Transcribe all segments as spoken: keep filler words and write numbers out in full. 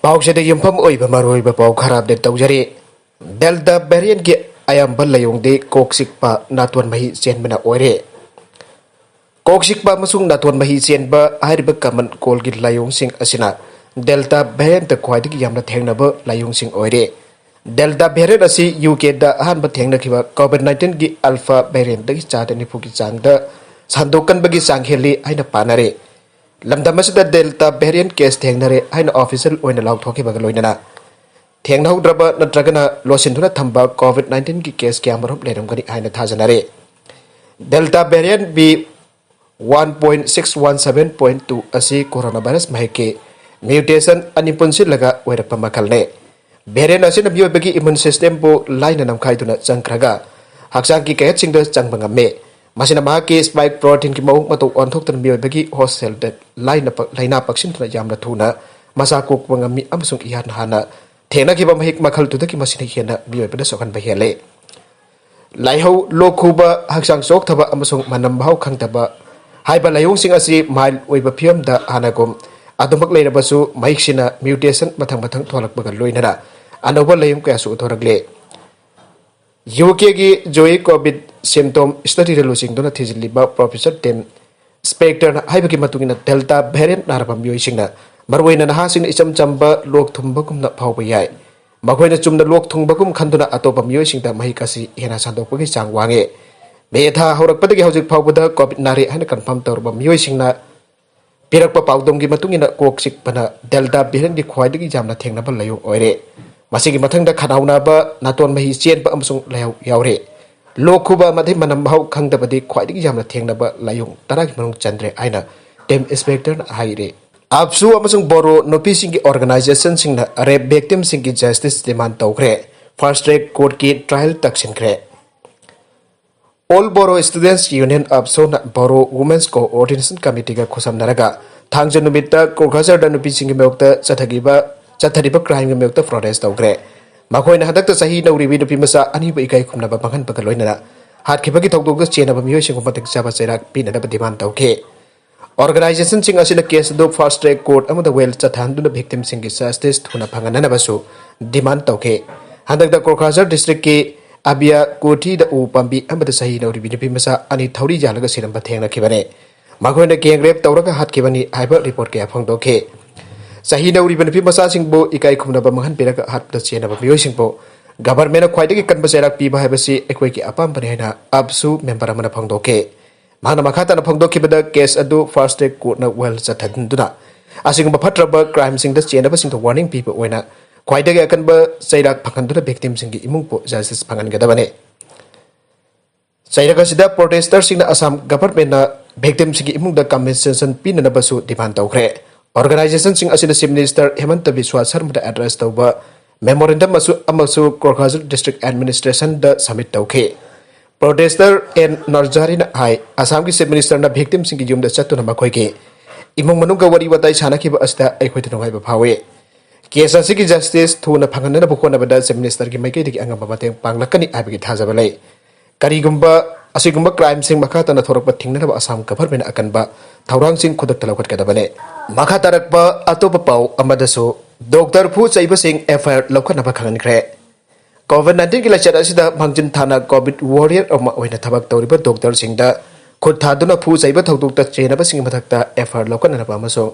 ꯄꯥꯎꯁꯤꯗ ꯌꯨꯝꯐꯝ ꯑꯣꯏꯕ ꯃꯔꯨꯑꯣꯏꯕ ꯄꯥꯎ ꯈꯔ ꯑꯞꯗꯦꯠ ꯇꯧꯖꯔꯤ꯫ ꯗꯦꯜꯇꯥ ꯚꯦꯔꯤꯌꯦꯟꯠꯀꯤ ꯑꯌꯥꯝꯕ ꯂꯥꯏꯑꯣꯡꯗꯤ ꯀꯣꯛ ꯆꯤꯛꯄ, ꯅꯥꯇꯣꯟ ꯃꯍꯤ ꯆꯦꯟꯕꯅ ꯑꯣꯏꯔꯦ꯫ ꯀꯣꯛ ꯆꯤꯛꯄ ꯑꯃꯁꯨꯡ ꯅꯥꯇꯣꯟ ꯃꯍꯤ ꯆꯦꯟꯕ ꯍꯥꯏꯔꯤꯕ ꯀꯃꯟ ꯀꯣꯜꯒꯤ ꯂꯥꯏꯑꯣꯡꯁꯤꯡ ꯑꯁꯤꯅ ꯗꯦꯜꯇꯥ ꯚꯦꯔꯤꯌꯦꯟꯠꯇ ꯈ꯭ꯋꯥꯏꯗꯒꯤ ꯌꯥꯝꯅ ꯊꯦꯡꯅꯕ ꯂꯥꯏꯑꯣꯡꯁꯤꯡ ꯑꯣꯏꯔꯦ꯫ ꯗꯦꯜꯇꯥ ꯚꯦꯔꯤꯌꯦꯟꯠ ꯑꯁꯤ ꯌꯨ ꯀꯦꯗ ꯑꯍꯥꯟꯕ ꯊꯦꯡꯅꯈꯤꯕ ꯀꯣꯚꯤꯗ ꯅꯥꯏꯟꯇꯤꯟꯒꯤ ꯑꯜꯐꯥ ꯚꯦꯔꯤꯌꯦꯟꯠꯇꯒꯤ ꯆꯥꯗ ꯅꯤꯐꯨꯒꯤ ꯆꯥꯡꯗ ꯁꯟꯗꯣꯛꯀꯟꯕꯒꯤ ꯆꯥꯡ ꯍꯦꯜꯂꯤ ꯍꯥꯏꯅ ꯄꯥꯅꯔꯦ꯫ ꯂꯝꯗꯝ ꯑꯁꯤꯗ ꯗꯦꯜꯇꯥ ꯚꯦꯔꯤꯌꯦꯟꯠ ꯀꯦꯁ ꯊꯦꯡꯅꯔꯦ ꯍꯥꯏꯅ ꯑꯣꯐꯤꯁꯤꯌꯦꯜ ꯑꯣꯏꯅ ꯂꯥꯎꯊꯣꯛꯈꯤꯕꯒ ꯂꯣꯏꯅꯅ ꯊꯦꯡꯅꯍꯧꯗ꯭ꯔꯕ ꯅꯠꯇ꯭ꯔꯒꯅ ꯂꯣꯠꯁꯤꯟꯗꯨꯅ ꯊꯝꯕ ꯀꯣꯚꯤꯗ ꯅꯥꯏꯟꯇꯤꯟꯒꯤ ꯀꯦꯁ ꯀꯌꯥꯃꯔꯨꯝ ꯂꯩꯔꯝꯒꯅꯤ ꯍꯥꯏꯅ ꯊꯥꯖꯅꯔꯦ꯫ Delta variant B one point six one seven point two ꯑꯁꯤ ꯀꯣꯔꯣꯅꯥ ꯚꯥꯏꯔꯁ ꯃꯍꯤꯛꯀꯤ ꯃ꯭ꯌꯨꯇꯦꯁꯟ ꯑꯅꯤ ꯄꯨꯟꯁꯤꯜꯂꯒ ꯑꯣꯏꯔꯛꯄ ꯃꯈꯜꯅꯤ꯫ ꯚꯦꯔꯤꯌꯦꯟꯠ ꯑꯁꯤꯅ ꯃꯤꯑꯣꯏꯕꯒꯤ ꯏꯃ꯭ꯌꯨꯟ ꯁꯤꯁꯇꯦꯝꯕꯨ ꯂꯥꯏꯅ ꯅꯝꯈꯥꯏꯗꯨꯅ ꯆꯪꯈ꯭ꯔꯒ ꯍꯛꯆꯥꯡꯒꯤ ꯀꯌꯥꯠꯁꯤꯡꯗ ꯆꯪꯕ ꯉꯝꯃꯤ꯫ ꯃꯁꯤꯅ ꯃꯍꯥꯛꯀꯤ ꯁ꯭ꯄꯥꯏꯛ ꯄ꯭ꯔꯣꯇꯤꯟꯒꯤ ꯃꯑꯣꯡ ꯃꯇꯧ ꯑꯣꯟꯊꯣꯛꯇꯨꯅ ꯃꯤꯑꯣꯏꯕꯒꯤ ꯍꯣꯁ ꯁꯦꯜꯗ ꯂꯥꯏꯅ ꯄꯛ-, ꯂꯥꯏꯅꯥ ꯄꯛꯁꯤꯟꯗꯨꯅ ꯌꯥꯝꯅ ꯊꯨꯅ ꯃꯆꯥ ꯀꯣꯛꯄ ꯉꯝꯃꯤ ꯑꯃꯁꯨꯡ ꯏꯍꯥꯟ ꯍꯥꯟꯅ ꯊꯦꯡꯅꯈꯤꯕ ꯃꯍꯤꯛ ꯃꯈꯜꯗꯨꯗꯒꯤ ꯃꯁꯤꯅ ꯍꯦꯟꯅ ꯃꯤꯑꯣꯏꯕꯗ ꯁꯣꯛꯍꯟꯕ ꯍꯦꯜꯂꯤ꯫ ꯂꯥꯏꯍꯧ, ꯂꯣꯛ ꯈꯨꯕ, ꯍꯛꯆꯥꯡ ꯆꯣꯛꯊꯕ ꯑꯃꯁꯨꯡ ꯃꯅꯝ ꯃꯍꯥꯎ ꯈꯪꯗꯕ ꯍꯥꯏꯕ ꯂꯥꯏꯑꯣꯡꯁꯤꯡ ꯑꯁꯤ ꯃꯥꯏꯜꯗ ꯑꯣꯏꯕ ꯐꯤꯕꯝꯗ ꯍꯥꯟꯅꯒꯨꯝ ꯑꯗꯨꯃꯛ ꯂꯩꯔꯕꯁꯨ, ꯃꯍꯤꯛꯁꯤꯅ ꯃ꯭ꯌꯨꯇꯦꯁꯟ ꯃꯊꯪ ꯃꯊꯪ ꯊꯣꯛꯂꯛꯄꯒ ꯂꯣꯏꯅꯅ ꯑꯅꯧꯕ ꯂꯥꯏꯑꯣꯡ ꯀꯌꯥꯁꯨ ꯎꯠꯊꯣꯔꯛꯂꯦ꯫ ꯌꯨ ꯀꯦꯒꯤ ꯖꯣꯏ ꯀꯣꯚꯤꯗ ꯁꯤꯝꯇꯣꯝ ꯁ꯭ꯇꯗꯤꯗ ꯂꯨꯆꯤꯡꯗꯨꯅ ꯊꯤꯖꯤꯜꯂꯤꯕ ꯄ꯭ꯔꯣꯐꯦꯁꯔ ꯇꯤꯝ ꯁ꯭ꯄꯦꯛꯇꯔꯅ ꯍꯥꯏꯕꯒꯤ ꯃꯇꯨꯡ ꯏꯟꯅ, ꯗꯦꯜꯇꯥ ꯚꯦꯔꯤꯌꯦꯟꯠ ꯅꯥꯔꯕ ꯃꯤꯑꯣꯏꯁꯤꯡꯅ, ꯃꯔꯨꯑꯣꯏꯅ ꯅꯍꯥꯁꯤꯡꯅ, ꯏꯆꯝ ꯆꯝꯕ ꯂꯣꯛ ꯊꯨꯡꯕꯒꯨꯝꯅ ꯐꯥꯎꯕ ꯌꯥꯏ꯫ ꯃꯈꯣꯏꯅ ꯆꯨꯝꯅ ꯂꯣꯛ ꯊꯨꯡꯕꯒꯨꯝ ꯈꯟꯗꯨꯅ ꯑꯇꯣꯞꯄ ꯃꯤꯑꯣꯏꯁꯤꯡꯗ ꯃꯍꯤꯛ ꯑꯁꯤ ꯍꯦꯟꯅ ꯁꯟꯗꯣꯛꯄꯒꯤ ꯆꯥꯡ ꯋꯥꯡꯉꯤ꯫ ꯃꯦ ꯊꯥ ꯍꯧꯔꯛꯄꯗꯒꯤ ꯍꯧꯖꯤꯛ ꯐꯥꯎꯕꯗ ꯀꯣꯚꯤꯗ ꯅꯥꯔꯦ ꯍꯥꯏꯅ ꯀꯟꯐꯥꯔꯝ ꯇꯧꯔꯕ ꯃꯤꯑꯣꯏꯁꯤꯡꯅ ꯄꯤꯔꯛꯄ ꯄꯥꯎꯗꯝꯒꯤ ꯃꯇꯨꯡ ꯏꯟꯅ, ꯀꯣꯛ ꯆꯤꯛꯄꯅ ꯗꯦꯜꯇꯥ ꯚꯦꯔꯤꯌꯦꯟꯠꯀꯤ ꯈ꯭ꯋꯥꯏꯗꯒꯤ ꯌꯥꯝꯅ ꯊꯦꯡꯅꯕ ꯂꯥꯏꯑꯣꯡ ꯑꯣꯏꯔꯦ꯫ ꯃꯁꯤꯒꯤ ꯃꯊꯪꯗ ꯈꯅꯥꯎ ꯅꯥꯕ, ꯅꯥꯇꯣꯟ ꯃꯍꯤ ꯆꯦꯟꯕ ꯑꯃꯁꯨꯡ ꯂꯥꯏꯍꯧ ꯌꯥꯎꯔꯦ꯫ ꯂꯣꯛ ꯈꯨꯕ ꯑꯃꯗꯤ ꯃꯅꯝ ꯃꯍꯥꯎ ꯈꯪꯗꯕꯗꯤ ꯈ꯭ꯋꯥꯏꯗꯒꯤ ꯌꯥꯝꯅ ꯊꯦꯡꯅꯕ ꯂꯥꯏꯑꯣꯡ ꯇꯔꯥꯒꯤ ꯃꯅꯨꯡ ꯆꯟꯗ꯭ꯔꯦ ꯍꯥꯏꯅ ꯇꯤꯝ ꯁ꯭ꯄꯦꯛꯇꯔꯅ ꯍꯥꯏꯔꯤ꯫ ꯑꯞꯁꯨ ꯑꯃꯁꯨꯡ ꯕꯣꯔꯣ ꯅꯨꯄꯤꯁꯤꯡꯒꯤ ꯑꯣꯔꯒꯅꯥꯏꯖꯦꯁꯟꯁꯤꯡꯅ ꯔꯦꯞ ꯚꯤꯛꯇꯤꯝꯁꯤꯡꯒꯤ ꯖꯁꯇꯤꯁ ꯗꯤꯃꯥꯟ ꯇꯧꯈ꯭ꯔꯦ꯫ ꯐꯥꯁꯠ ꯇ꯭ꯔꯦꯛ ꯀꯣꯔꯠꯀꯤ ꯇ꯭ꯔꯥꯏꯌꯦꯜ ꯇꯛꯁꯤꯟꯈ꯭ꯔꯦ꯫ ꯑꯣꯜ ꯕꯣꯔꯣ ꯁ꯭ꯇꯨꯗꯦꯟꯠꯁ ꯌꯨꯅꯤꯌꯟ, ꯑꯞꯁꯣꯅ ꯕꯣꯔꯣ ꯋꯨꯃꯦꯟꯁ ꯀꯣꯑꯣꯔꯗꯤꯅꯦꯁꯟ ꯀꯃꯤꯇꯤꯒ ꯈꯨꯠꯁꯝꯅꯔꯒ ꯊꯥꯡꯖ ꯅꯨꯃꯤꯠꯇ ꯀꯣꯀ꯭ꯔꯥꯖꯥꯔꯗ ꯅꯨꯄꯤꯁꯤꯡꯒꯤ ꯃꯥꯌꯣꯛꯇ ꯆꯠꯊꯈꯤꯕ, ꯆꯠꯊꯔꯤꯕ ꯀ꯭ꯔꯥꯏꯝꯒꯤ ꯃꯥꯌꯣꯛꯇ ꯄ꯭ꯔꯣꯇꯦꯁ ꯇꯧꯈ꯭ꯔꯦ꯫ ꯃꯈꯣꯏꯅ ꯍꯟꯗꯛꯇ ꯆꯍꯤ ꯅꯧꯔꯤꯕꯤ ꯅꯨꯄꯤ ꯃꯆꯥ ꯑꯅꯤꯕꯨ ꯏꯀꯥꯏ ꯈꯨꯝꯅꯕ ꯃꯥꯡꯍꯟꯕꯒ ꯂꯣꯏꯅꯅ ꯍꯥꯠꯈꯤꯕꯒꯤ ꯊꯧꯗꯣꯛꯇ ꯆꯦꯟꯅꯕ ꯃꯤꯑꯣꯏꯁꯤꯡꯕꯨ ꯃꯇꯤꯛ ꯆꯥꯕ ꯆꯩꯔꯥꯛ ꯄꯤꯅꯅꯕ ꯗꯤꯃꯥꯟ ꯇꯧꯈꯤ꯫ Organizationꯁꯤꯡ ꯑꯁꯤꯅ case ꯑꯗꯨ fast track court ꯑꯃꯗ well ꯆꯠꯊꯍꯟꯗꯨꯅ victimꯁꯤꯡꯒꯤ justice ꯊꯨꯅ ꯐꯪꯍꯟꯅꯅꯕꯁꯨ demand ꯇꯧꯈꯤ꯫ ꯍꯟꯗꯛꯇ ꯀꯣꯀ꯭ꯔꯥꯖꯥꯔ districtꯀꯤ ꯑꯕꯤꯌꯥ ꯀꯣꯊꯤꯗ ꯎ ꯄꯥꯝꯕꯤ ꯑꯃꯗ ꯆꯍꯤ ꯅꯧꯔꯤꯕꯤ ꯅꯨꯄꯤ ꯃꯆꯥ ꯑꯅꯤ ꯊꯧꯔꯤ ꯌꯥꯜꯂꯒ ꯁꯤꯔꯝꯕ ꯊꯦꯡꯅꯈꯤꯕꯅꯤ꯫ ꯃꯈꯣꯏꯅ gang rape ꯇꯧꯔꯒ ꯍꯥꯠꯈꯤꯕꯅꯤ ꯍꯥꯏꯕ report ꯀꯌꯥ ꯐꯣꯡꯗꯣꯛꯈꯤ꯫ ꯆꯍꯤ ꯅꯧꯔꯤꯕ ꯅꯨꯄꯤ ꯃꯆꯥꯁꯤꯡꯕꯨ ꯏꯀꯥꯏ ꯈꯨꯝꯅꯕ ꯃꯥꯡꯍꯟꯕꯤꯔꯒ ꯍꯥꯠꯄꯗ ꯆꯦꯟꯅꯕ ꯃꯤꯑꯣꯏꯁꯤꯡꯕꯨ governmentꯅ ꯈ꯭ꯋꯥꯏꯗꯒꯤ ꯀꯟꯕ ꯆꯩꯔꯥꯛ ꯄꯤꯕ ꯍꯥꯏꯕꯁꯤ ꯑꯩꯈꯣꯏꯒꯤ ꯑꯄꯥꯝꯕꯅꯤ ꯍꯥꯏꯅ AAPSU member ꯑꯃꯅ ꯐꯣꯡꯗꯣꯛꯈꯤ꯫ ꯃꯍꯥꯛꯅ ꯃꯈꯥ ꯇꯥꯅ ꯐꯣꯡꯗꯣꯛꯈꯤꯕꯗ, case ꯑꯗꯨ fast track courtꯅ well ꯆꯠꯊꯍꯟꯗꯨꯅ ꯑꯁꯤꯒꯨꯝꯕ ꯐꯠꯇ꯭ꯔꯕ crimeꯁꯤꯡꯗ ꯆꯦꯟꯅꯕꯁꯤꯡꯗ warning ꯄꯤꯕ ꯑꯣꯏꯅ ꯈ꯭ꯋꯥꯏꯗꯒꯤ ꯑꯀꯟꯕ ꯆꯩꯔꯥꯛ ꯐꯪꯍꯟꯗꯨꯅ victimꯁꯤꯡꯒꯤ ꯏꯃꯨꯡꯕꯨ justice ꯐꯪꯍꯟꯒꯗꯕꯅꯤ꯫ ꯆꯩꯔꯛ ꯑꯁꯤꯗ protesterꯁꯤꯡꯅ ꯑꯁꯥꯝ governmentꯅ victimꯁꯤꯡꯒꯤ ꯏꯃꯨꯡꯗ compensation ꯄꯤꯅꯅꯕꯁꯨ demand ꯇꯧꯈ꯭ꯔꯦ꯫ Organizationꯁꯤꯡ ꯑꯁꯤꯅ Chief Minister ꯍꯤꯃꯟꯇ ꯕꯤꯁ꯭ꯋꯥ ꯁꯔꯃꯗ address ꯇꯧꯕ memorandum ꯑꯃꯁꯨ, ꯑꯃꯁꯨ ꯀꯣꯀ꯭ꯔꯥꯖꯥꯔ district administrationꯗ submit ꯇꯧꯈꯤ꯫ Protester ꯑꯦꯟ ꯅꯔꯖꯥꯔꯤꯅ ꯍꯥꯏ, ꯑꯁꯥꯝꯒꯤ Chief Ministerꯅ victimꯁꯤꯡꯒꯤ ꯌꯨꯝꯗ ꯆꯠꯇꯨꯅ ꯃꯈꯣꯏꯒꯤ ꯏꯃꯨꯡ ꯃꯅꯨꯡꯒ ꯋꯥꯔꯤ ꯋꯥꯇꯥꯏ ꯁꯥꯟꯅꯈꯤꯕ ꯑꯁꯤꯗ ꯑꯩꯈꯣꯏꯗ ꯅꯨꯡꯉꯥꯏꯕ ꯐꯥꯎꯏ꯫ Case ꯑꯁꯤꯒꯤ justice ꯊꯨꯅ ꯐꯪꯍꯟꯅꯕ ꯍꯣꯠꯅꯕꯗ Chief Ministerꯒꯤ ꯃꯥꯏꯀꯩꯗꯒꯤ ꯑꯉꯝꯕ ꯃꯇꯦꯡ ꯄꯥꯡꯂꯛꯀꯅꯤ ꯍꯥꯏꯕꯒꯤ ꯊꯥꯖꯕ ꯂꯩ꯫ ꯀꯔꯤꯒꯨꯝꯕ ꯑꯁꯤꯒꯨꯝꯕ crimeꯁꯤꯡ ꯃꯈꯥ ꯇꯥꯅ ꯊꯣꯔꯛꯄ ꯊꯤꯡꯅꯅꯕ ꯑꯁꯥꯝ governmentꯅ ꯑꯀꯟꯕ ꯊꯧꯔꯥꯡꯁꯤꯡ ꯈꯨꯗꯛꯇ ꯂꯧꯈꯠꯀꯗꯕꯅꯤ꯫ ꯃꯈꯥ ꯇꯥꯔꯛꯄ ꯑꯇꯣꯞꯄ ꯄꯥꯎ ꯑꯃꯗꯁꯨ, doctor ꯐꯨ ꯆꯩꯕꯁꯤꯡ FIR ꯂꯧꯈꯠꯅꯕ ꯈꯪꯍꯟꯈ꯭ꯔꯦ꯫ COVID nineteenꯒꯤ ꯂꯥꯏꯆꯠ ꯑꯁꯤꯗ ꯃꯥꯡꯖꯤꯟ ꯊꯥꯅ COVID warrior ꯑꯃ ꯑꯣꯏꯅ ꯊꯕꯛ ꯇꯧꯔꯤꯕ doctorꯁꯤꯡꯗ ꯈꯨꯠ ꯊꯥꯗꯨꯅ ꯐꯨ ꯆꯩꯕ ꯊꯧꯗꯣꯛꯇ ꯆꯦꯟꯅꯕꯁꯤꯡꯒꯤ ꯃꯊꯛꯇ FIR ꯂꯧꯈꯠꯅꯅꯕ ꯑꯃꯁꯨꯡ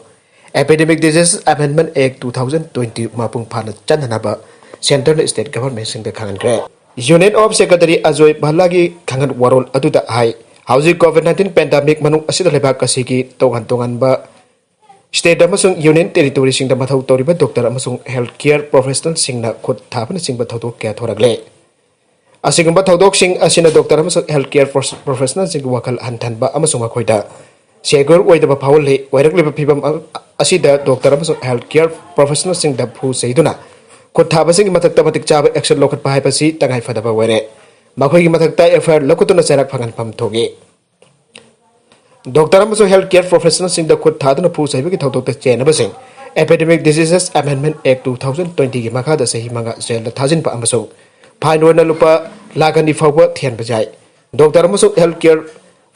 Epidemic Diseases Amendment Act two thousand twenty ꯃꯄꯨꯡ ꯐꯥꯅ ꯆꯠꯅꯅꯕ centreꯅ state governmentꯁꯤꯡꯗ ꯈꯪꯍꯟꯈ꯭ꯔꯦ꯫ Union of Secretary Ajoy ꯚꯜꯂꯥꯒꯤ ꯈꯪꯍꯟ ꯋꯥꯔꯣꯜ ꯑꯗꯨꯗ ꯍꯥꯏ, ꯍꯧꯖꯤꯛ COVID nineteen pandemic ꯃꯅꯨꯡ ꯑꯁꯤꯗ ꯂꯩꯕꯥꯛ ꯑꯁꯤꯒꯤ ꯇꯣꯉꯥꯟ ꯇꯣꯉꯥꯟꯕ state ꯑꯃꯁꯨꯡ union territoryꯁꯤꯡꯗ ꯃꯊꯧ ꯇꯧꯔꯤꯕ doctor ꯑꯃꯁꯨꯡ health care professionalꯁꯤꯡꯅ ꯈꯨꯠ ꯊꯥꯕꯅꯆꯤꯡꯕ ꯊꯧꯗꯣꯛ ꯀꯌꯥ ꯊꯣꯔꯛꯂꯦ꯫ ꯑꯁꯤꯒꯨꯝꯕ ꯊꯧꯗꯣꯛꯁꯤꯡ ꯑꯁꯤꯅ doctor ꯑꯃꯁꯨꯡ health care professionalꯁꯤꯡꯒꯤ ꯋꯥꯈꯜ ꯍꯟꯊꯍꯟꯕ ꯑꯃꯁꯨꯡ ꯃꯈꯣꯏꯗ secure ꯑꯣꯏꯗꯕ ꯐꯥꯎꯍꯜꯂꯤ꯫ ꯑꯣꯏꯔꯛꯂꯤꯕ ꯐꯤꯚꯝ ꯑ-, ꯑꯁꯤꯗ doctor ꯑꯃꯁꯨꯡ health care professionalꯁꯤꯡꯗ ꯐꯨ ꯆꯩꯗꯨꯅ ꯈꯨꯠ ꯊꯥꯕꯁꯤꯡꯒꯤ ꯃꯊꯛꯇ ꯃꯇꯤꯛ ꯆꯥꯕ action ꯂꯧꯈꯠꯄ ꯍꯥꯏꯕꯁꯤ ꯇꯉꯥꯏ ꯐꯗꯕ ꯑꯣꯏꯔꯦ꯫ ꯃꯈꯣꯏꯒꯤ ꯃꯊꯛꯇ FIR ꯂꯧꯈꯠꯇꯨꯅ ꯆꯩꯔꯥꯛ ꯐꯪꯍꯟꯐꯝ ꯊꯣꯛꯏ꯫ Doctor ꯑꯃꯁꯨꯡ health care professionalꯁꯤꯡꯗ ꯈꯨꯠ ꯊꯥꯗꯨꯅ ꯐꯨ ꯆꯩꯕꯒꯤ ꯊꯧꯗꯣꯛꯇ ꯆꯦꯟꯅꯕꯁꯤꯡ Epidemic Diseases Amendment Act two thousand twentyꯒꯤ ꯃꯈꯥꯗ ꯆꯍꯤ ꯃꯉꯥ jailꯗ ꯊꯥꯖꯤꯟꯕ ꯑꯃꯁꯨꯡ fine ꯑꯣꯏꯅ ꯂꯨꯄꯥ ꯂꯥꯈ ꯑꯅꯤ ꯐꯥꯎꯕ ꯊꯤꯍꯟꯕ ꯌꯥꯏ꯫ Doctor ꯑꯃꯁꯨꯡ health care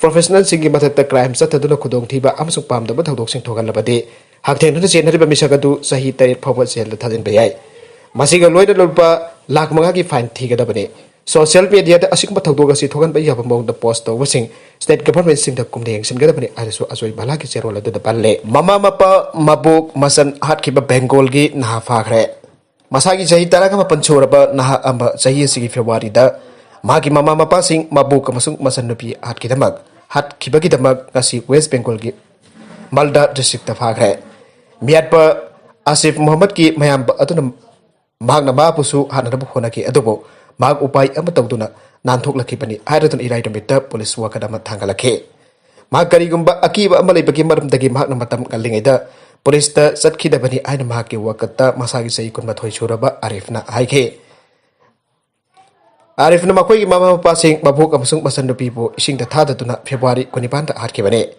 ꯄ꯭ꯔꯣꯐꯦꯁꯅꯦꯜꯁꯤꯡꯒꯤ ꯃꯊꯛꯇ ꯀ꯭ꯔꯥꯏꯝ ꯆꯠꯊꯗꯨꯅ ꯈꯨꯗꯣꯡꯊꯤꯕ ꯑꯃꯁꯨꯡ ꯄꯥꯝꯗꯕ ꯊꯧꯗꯣꯛꯁꯤꯡ ꯊꯣꯛꯍꯜꯂꯕꯗꯤ, ꯍꯛꯊꯦꯡꯅꯅ ꯆꯦꯟꯅꯔꯤꯕ ꯃꯤꯁꯛ ꯑꯗꯨ ꯆꯍꯤ ꯇꯔꯦꯠ ꯐꯥꯎꯕ ꯖꯦꯜꯗ ꯊꯥꯖꯤꯟꯕ ꯌꯥꯏ꯫ ꯃꯁꯤꯒ ꯂꯣꯏꯅꯅ ꯂꯨꯄꯥ ꯂꯥꯈ ꯃꯉꯥꯒꯤ ꯐꯥꯏꯟ ꯊꯤꯒꯗꯕꯅꯤ꯫ ꯁꯣꯁꯤꯌꯦꯜ ꯃꯦꯗꯤꯌꯥꯗ ꯑꯁꯤꯒꯨꯝꯕ ꯊꯧꯗꯣꯛ ꯑꯁꯤ ꯊꯣꯛꯍꯟꯕ ꯌꯥꯕ ꯃꯑꯣꯡꯗ ꯄꯣꯁ ꯇꯧꯕꯁꯤꯡ ꯁ꯭ꯇꯦꯠ ꯒꯚꯔꯟꯃꯦꯟꯠꯁꯤꯡꯗ ꯀꯨꯞꯅ ꯌꯦꯡꯁꯤꯟꯒꯗꯕꯅꯤ ꯍꯥꯏꯅꯁꯨ ꯑꯖꯣꯏ ꯚꯥꯂꯥꯒꯤ ꯆꯦꯔꯣꯜ ꯑꯗꯨꯗ ꯄꯜꯂꯦ꯫ ꯃꯃꯥ ꯃꯄꯥ ꯃꯕꯣꯛ ꯃꯆꯟ ꯍꯥꯠꯈꯤꯕ ꯕꯦꯡꯒꯣꯜꯒꯤ ꯅꯍꯥ ꯐꯥꯈ꯭ꯔꯦ꯫ ꯃꯁꯥꯒꯤ ꯆꯍꯤ ꯇꯔꯥꯃꯥꯄꯟ ꯁꯨꯔꯕ ꯅꯍꯥ ꯑꯃ ꯆꯍꯤ ꯑꯁꯤꯒꯤ ꯐꯦꯕ꯭ꯔꯨꯋꯥꯔꯤꯗ ꯃꯍꯥꯛꯀꯤ ꯃꯃꯥ ꯃꯄꯥꯁꯤꯡ, ꯃꯕꯣꯛ ꯑꯃꯁꯨꯡ ꯃꯆꯟꯅꯨꯄꯤ ꯍꯥꯠꯈꯤꯗꯃꯛ, ꯍꯥꯠꯈꯤꯕꯒꯤꯗꯃꯛ ꯉꯁꯤ ꯋꯦꯁ ꯕꯦꯡꯒꯣꯜꯒꯤ ꯃꯥꯜꯗꯥ ꯗꯤꯁꯇ꯭ꯔꯤꯛꯇ ꯐꯥꯈ꯭ꯔꯦ꯫ ꯃꯤꯌꯥꯠꯄ ꯑꯁꯤꯐ ꯃꯨꯍꯝꯃꯗꯀꯤ ꯃꯌꯥꯝꯕ ꯑꯗꯨꯅ ꯃꯍꯥꯛꯅ ꯃꯍꯥꯛꯄꯨꯁꯨ ꯍꯥꯠꯅꯅꯕ ꯍꯣꯠꯅꯈꯤ, ꯑꯗꯨꯕꯨ ꯃꯍꯥꯛ ꯎꯄꯥꯏ ꯑꯃ ꯇꯧꯗꯨꯅ ꯅꯥꯟꯊꯣꯛꯂꯛꯈꯤꯕꯅꯤ ꯍꯥꯏꯔꯗꯨꯅ ꯏꯔꯥꯏ ꯅꯨꯃꯤꯠꯇ ꯄꯨꯂꯤꯁ ꯋꯥꯀꯠ ꯑꯃ ꯊꯥꯡꯒꯠꯂꯛꯈꯤ꯫ ꯃꯍꯥꯛ ꯀꯔꯤꯒꯨꯝꯕ ꯑꯀꯤꯕ ꯑꯃ ꯂꯩꯕꯒꯤ ꯃꯔꯝꯗꯒꯤ ꯃꯍꯥꯛꯅ ꯃꯇꯝ ꯉꯜꯂꯤꯉꯩꯗ ꯄꯨꯂꯤꯁꯇ ꯆꯠꯈꯤꯗꯕꯅꯤ ꯍꯥꯏꯅ ꯃꯍꯥꯛꯀꯤ ꯋꯥꯀꯠꯇ ꯃꯁꯥꯒꯤ ꯆꯍꯤ ꯀꯨꯟꯃꯥꯊꯣꯏ ꯁꯨꯔꯕ ꯑꯥꯔꯤꯐꯅ ꯍꯥꯏꯈꯤ꯫ ꯑꯥꯔꯤꯐꯅ ꯃꯈꯣꯏꯒꯤ ꯃꯃꯥ ꯃꯄꯥꯁꯤꯡ, ꯃꯕꯣꯛ ꯑꯃꯁꯨꯡ ꯃꯆꯟꯅꯨꯄꯤꯕꯨ ꯏꯁꯤꯡꯗ ꯊꯥꯗꯗꯨꯅ ꯐꯦꯕ꯭ꯔꯨꯋꯥꯔꯤ ꯀꯨꯟꯅꯤꯄꯥꯟꯗ ꯍꯥꯠꯈꯤꯕꯅꯤ꯫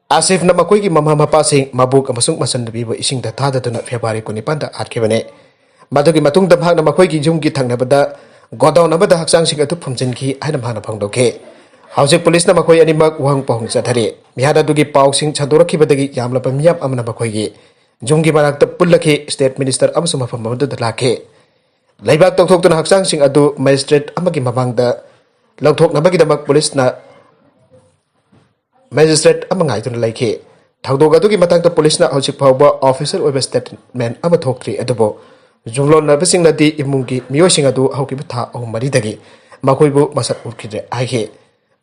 ꯑꯥꯁꯤꯐꯅ ꯃꯈꯣꯏꯒꯤ ꯃꯃꯥ ꯃꯄꯥꯁꯤꯡ, ꯃꯕꯣꯛ ꯑꯃꯁꯨꯡ ꯃꯆꯟꯅꯨꯄꯤꯕꯨ ꯏꯁꯤꯡꯗ ꯊꯥꯗꯗꯨꯅ ꯐꯦꯕ꯭ꯔꯨꯋꯥꯔꯤ ꯀꯨꯟꯅꯤꯄꯥꯟꯗ ꯍꯥꯠꯈꯤꯕꯅꯤ꯫ ꯃꯗꯨꯒꯤ ꯃꯇꯨꯡꯗ ꯃꯍꯥꯛꯅ ꯃꯈꯣꯏꯒꯤ ꯌꯨꯝꯒꯤ ꯊꯪꯅꯕꯗ ꯒꯣꯗꯥꯎꯟ ꯑꯃꯗ ꯍꯛꯆꯥꯡꯁꯤꯡ ꯑꯗꯨ ꯐꯨꯝꯖꯤꯟꯈꯤ ꯍꯥꯏꯅ ꯃꯍꯥꯛꯅ ꯐꯣꯡꯗꯣꯛꯈꯤ꯫ ꯍꯧꯖꯤꯛ ꯄꯨꯂꯤꯁꯅ ꯃꯈꯣꯏ ꯑꯅꯤꯃꯛ ꯋꯥꯍꯪ ꯄꯥꯎꯍꯪ ꯆꯠꯊꯔꯤ꯫ ꯃꯤꯍꯥꯠ ꯑꯗꯨꯒꯤ ꯄꯥꯎꯁꯤꯡ ꯁꯟꯗꯣꯔꯛꯈꯤꯕꯗꯒꯤ ꯌꯥꯝꯂꯕ ꯃꯤꯌꯥꯝ ꯑꯃꯅ ꯃꯈꯣꯏꯒꯤ ꯌꯨꯝꯒꯤ ꯃꯅꯥꯛꯇ ꯄꯨꯜꯂꯛꯈꯤ꯫ ꯁ꯭ꯇꯦꯠ ꯃꯤꯅꯤꯁꯇꯔ ꯑꯃꯁꯨ ꯃꯐꯝ ꯑꯗꯨꯗ ꯂꯥꯛꯈꯤ꯫ ꯂꯩꯕꯥꯛ ꯇꯧꯊꯣꯛꯇꯨꯅ ꯍꯛꯆꯥꯡꯁꯤꯡ ꯑꯗꯨ ꯃꯦꯖꯤꯁꯇ꯭ꯔꯦꯠ ꯑꯃꯒꯤ ꯃꯃꯥꯡꯗ ꯂꯧꯊꯣꯛꯅꯕꯒꯤꯗꯃꯛ ꯄꯨꯂꯤꯁꯅ ꯃꯦꯖꯤꯁꯇ꯭ꯔꯦꯠ ꯑꯃ ꯉꯥꯏꯗꯨꯅ ꯂꯩꯈꯤ꯫ ꯊꯧꯗꯣꯛ ꯑꯗꯨꯒꯤ ꯃꯇꯥꯡꯗ ꯄꯨꯂꯤꯁꯅ ꯍꯧꯖꯤꯛ ꯐꯥꯎꯕ ꯑꯣꯐꯤꯁꯤꯌꯦꯜ ꯑꯣꯏꯕ ꯁ꯭ꯇꯦꯠꯃꯦꯟꯠ ꯑꯃ ꯊꯣꯛꯇ꯭ꯔꯤ, ꯑꯗꯨꯕꯨ ꯌꯨꯝꯂꯣꯟꯅꯕꯁꯤꯡꯅꯗꯤ ꯏꯃꯨꯡꯒꯤ ꯃꯤꯑꯣꯏꯁꯤꯡ ꯑꯗꯨ ꯍꯧꯈꯤꯕ ꯊꯥ ꯑꯍꯨꯝ ꯃꯔꯤꯗꯒꯤ ꯃꯈꯣꯏꯕꯨ ꯃꯁꯛ ꯎꯈꯤꯗ꯭ꯔꯦ ꯍꯥꯏꯈꯤ꯫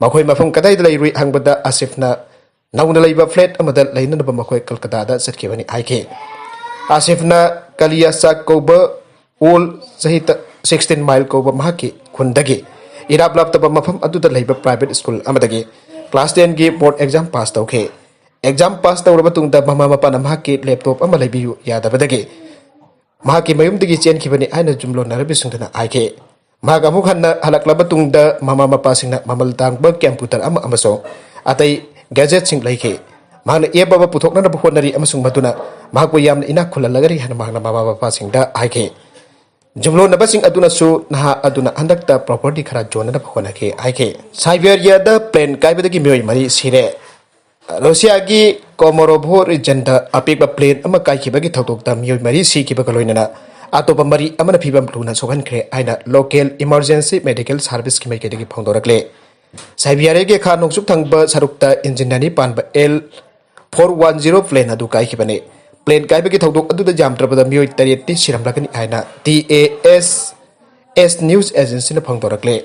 ꯃꯈꯣꯏ ꯃꯐꯝ ꯀꯗꯥꯏꯗ ꯂꯩꯔꯨꯏ ꯍꯪꯕꯗ ꯑꯁꯤꯐꯅ ꯅꯧꯅ ꯂꯩꯕ ꯐ꯭ꯂꯦꯠ ꯑꯃꯗ ꯂꯩꯅꯅꯕ ꯃꯈꯣꯏ ꯀꯜꯀꯇꯥꯗ ꯆꯠꯈꯤꯕꯅꯤ ꯍꯥꯏꯈꯤ꯫ ꯑꯁꯤꯐꯅ ꯀꯂꯤꯌꯥꯆꯥꯛ ꯀꯧꯕ ꯑꯣꯜ ꯆꯍꯤ ꯇ-, ꯁꯤꯛꯁꯇꯤꯟ ꯃꯥꯏꯜ ꯀꯧꯕ ꯃꯍꯥꯛꯀꯤ ꯈꯨꯟꯗꯒꯤ ꯏꯔꯥꯞ ꯂꯥꯞꯇꯕ ꯃꯐꯝ ꯑꯗꯨꯗ ꯂꯩꯕ ꯄ꯭ꯔꯥꯏꯚꯦꯠ ꯁ꯭ꯀꯨꯜ ꯑꯃꯗꯒꯤ ꯀ꯭ꯂꯥꯁ ꯇꯦꯟꯒꯤ ꯕꯣꯔꯗ ꯑꯦꯛꯖꯥꯝ ꯄꯥꯁ ꯇꯧꯈꯤ꯫ ꯑꯦꯛꯖꯥꯝ ꯄꯥꯁ ꯇꯧꯔꯕ ꯇꯨꯡꯗ ꯃꯃꯥ ꯃꯄꯥꯅ ꯃꯍꯥꯛꯀꯤ ꯂꯦꯞꯇꯣꯞ ꯑꯃ ꯂꯩꯕꯤꯌꯨ ꯌꯥꯗꯕꯗꯒꯤ ꯃꯍꯥꯛꯀꯤ ꯃꯌꯨꯝꯗꯒꯤ ꯆꯦꯟꯈꯤꯕꯅꯤ ꯍꯥꯏꯅ ꯌꯨꯝꯂꯣꯟꯅꯔꯕꯁꯤꯡꯗꯨꯅ ꯍꯥꯏꯈꯤ꯫ ꯃꯍꯥꯛ ꯑꯃꯨꯛ ꯍꯟꯅ ꯍꯜꯂꯛꯂꯕ ꯇꯨꯡꯗ ꯃꯃꯥ ꯃꯄꯥꯁꯤꯡꯅ ꯃꯃꯜ ꯇꯥꯡꯕ ꯀꯝꯄ꯭ꯌꯨꯇꯔ ꯑꯃ ꯑꯃꯁꯨꯡ ꯑꯇꯩ ꯒꯦꯖꯦꯠꯁꯤꯡ ꯂꯩꯈꯤ꯫ ꯃꯍꯥꯛꯅ ꯑꯦꯞ ꯑꯃ ꯄꯨꯊꯣꯛꯅꯅꯕ ꯍꯣꯠꯅꯔꯤ ꯑꯃꯁꯨꯡ ꯃꯗꯨꯅ ꯃꯍꯥꯛꯄꯨ ꯌꯥꯝꯅ ꯏꯅꯥꯛ ꯈꯨꯜꯍꯜꯂꯒꯅꯤ ꯍꯥꯏꯅ ꯃꯍꯥꯛꯅ ꯃꯃꯥ ꯃꯄꯥꯁꯤꯡꯗ ꯍꯥꯏꯈꯤ꯫ ꯌꯨꯝꯂꯣꯟꯅꯕꯁꯤꯡ ꯑꯗꯨꯅꯁꯨ ꯅꯍꯥ ꯑꯗꯨꯅ ꯍꯟꯗꯛꯇ ꯄ꯭ꯔꯣꯄꯔꯇꯤ ꯈꯔ ꯌꯣꯟꯅꯅꯕ ꯍꯣꯠꯅꯈꯤ ꯍꯥꯏꯈꯤ꯫ ꯁꯥꯏꯕꯦꯔꯤꯌꯥꯗ ꯄ꯭ꯂꯦꯟ ꯀꯥꯏꯕꯗꯒꯤ ꯃꯤꯑꯣꯏ ꯃꯔꯤ ꯁꯤꯔꯦ꯫ ꯔꯨꯁꯤꯌꯥꯒꯤ ꯀꯣꯃꯣꯔꯣꯚꯣ ꯔꯤꯖꯟꯗ ꯑꯄꯤꯛꯄ ꯄ꯭ꯂꯦꯟ ꯑꯃ ꯀꯥꯏꯈꯤꯕꯒꯤ ꯊꯧꯗꯣꯛꯇ ꯃꯤꯑꯣꯏ ꯃꯔꯤ ꯁꯤꯈꯤꯕꯒ ꯂꯣꯏꯅꯅ ꯑꯇꯣꯞꯄ ꯃꯔꯤ ꯑꯃꯅ ꯐꯤꯕꯝ ꯂꯨꯅ ꯁꯣꯛꯍꯟꯈ꯭ꯔꯦ ꯍꯥꯏꯅ ꯂꯣꯀꯦꯜ ꯏꯃꯔꯖꯦꯟꯁꯤ ꯃꯦꯗꯤꯀꯦꯜ ꯁꯥꯔꯚꯤꯁꯀꯤ ꯃꯥꯏꯀꯩꯗꯒꯤ ꯐꯣꯡꯗꯣꯔꯛꯂꯦ꯫ ꯁꯥꯏꯕꯤꯌꯥꯔꯤꯒꯤ ꯈꯥ ꯅꯣꯡꯆꯨꯞ ꯊꯪꯕ ꯁꯔꯨꯛꯇ ꯏꯟꯖꯤꯟ ꯑꯅꯤ ꯄꯥꯟꯕ L four one zero plane ꯑꯗꯨ ꯀꯥꯏꯈꯤꯕꯅꯤ꯫ ꯄ꯭ꯂꯦꯟ ꯀꯥꯏꯕꯒꯤ ꯊꯧꯗꯣꯛ ꯑꯗꯨꯗ ꯌꯥꯝꯗ꯭ꯔꯕꯗ ꯃꯤꯑꯣꯏ ꯇꯔꯦꯠꯇꯤ ꯁꯤꯔꯝꯂꯒꯅꯤ ꯍꯥꯏꯅ T A S S news ꯑꯦꯖꯦꯟꯁꯤꯅ ꯐꯣꯡꯗꯣꯔꯛꯂꯦ꯫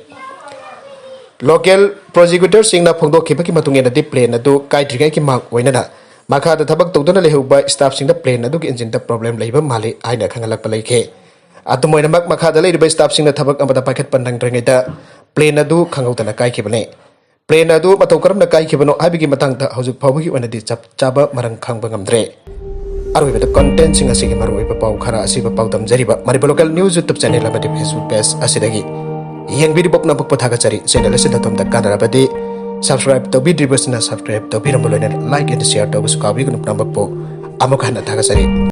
ꯂꯣꯀꯦꯜ ꯄ꯭ꯔꯣꯁꯤꯀ꯭ꯌꯨꯇꯔꯁꯤꯡꯅ ꯐꯣꯡꯗꯣꯛꯈꯤꯕꯒꯤ ꯃꯇꯨꯡ ꯏꯟꯅꯗꯤ ꯄ꯭ꯂꯦꯟ ꯑꯗꯨ ꯀꯥꯏꯗ꯭ꯔꯤꯉꯩꯒꯤ ꯃꯥꯡ ꯑꯣꯏꯅꯅ ꯃꯈꯥꯗ ꯊꯕꯛ ꯇꯧꯗꯨꯅ ꯂꯩꯍꯧꯕ ꯁ꯭ꯇꯥꯐꯁꯤꯡꯗ ꯄ꯭ꯂꯦꯟ ꯑꯗꯨꯒꯤ ꯏꯟꯖꯤꯟꯗ ꯄ꯭ꯔꯣꯕ꯭ꯂꯦꯝ ꯂꯩꯕ ꯃꯥꯜꯂꯤ ꯍꯥꯏꯅ ꯈꯪꯍꯜꯂꯛꯄ ꯂꯩꯈꯤ꯫ ꯑꯗꯨꯝ ꯑꯣꯏꯅꯃꯛ, ꯃꯈꯥꯗ ꯂꯩꯔꯤꯕ ꯁ꯭ꯇꯥꯐꯁꯤꯡꯅ ꯊꯕꯛ ꯑꯃꯗ ꯄꯥꯏꯈꯠꯄ ꯅꯪꯗ꯭ꯔꯤꯉꯩꯗ ꯄ꯭ꯂꯦꯟ ꯑꯗꯨ ꯈꯪꯍꯧꯗꯅ ꯀꯥꯏꯈꯤꯕꯅꯤ꯫ ꯄ꯭ꯂꯦꯟ ꯑꯗꯨ ꯃꯇꯧ ꯀꯔꯝꯅ ꯀꯥꯏꯈꯤꯕꯅꯣ ꯍꯥꯏꯕꯒꯤ ꯃꯇꯥꯡꯗ ꯍꯧꯖꯤꯛ ꯐꯥꯎꯕꯒꯤ ꯑꯣꯏꯅꯗꯤ ꯆꯞ ꯆꯥꯕ ꯃꯔꯝ ꯈꯪꯕ ꯉꯝꯗ꯭ꯔꯦ꯫ ꯑꯔꯣꯏꯕꯗ, ꯀꯟꯇꯦꯟꯁꯤꯡ ꯑꯁꯤꯒꯤ ꯃꯔꯨꯑꯣꯏꯕ ꯄꯥꯎ ꯈꯔ ꯑꯁꯤꯕ ꯄꯥꯎꯗꯝꯖꯔꯤꯕ Manipur local news YouTube channel ꯑꯃꯗꯤ ꯐꯦꯁꯕꯨꯛ ꯄꯦꯖ ꯑꯁꯤꯗꯒꯤ ꯌꯦꯡꯕꯤꯔꯤꯕ ꯄꯨꯝꯅꯃꯛꯄꯨ ꯊꯥꯒꯠꯆꯔꯤ꯫ ꯆꯦꯅꯦꯜ ꯑꯁꯤꯗ ꯑꯗꯣꯝꯗ ꯀꯥꯟꯅꯔꯕꯗꯤ ꯁꯕꯁꯀ꯭ꯔꯥꯏꯕ ꯇꯧꯕꯤꯗ꯭ꯔꯤꯕꯁꯤꯅ ꯁꯕꯁꯀ꯭ꯔꯥꯏꯕ ꯇꯧꯕꯤꯔꯝꯕ ꯂꯣꯏꯅꯅ ꯂꯥꯏꯛ ꯑꯦꯟ ꯁꯤꯌꯥꯔ ꯇꯧꯕꯁꯨ ꯀꯥꯎꯕꯤꯒꯅꯨ꯫ ꯄꯨꯝꯅꯃꯛꯄꯨ ꯑꯃꯨꯛ ꯍꯟꯅ ꯊꯥꯒꯠꯆꯔꯤ꯫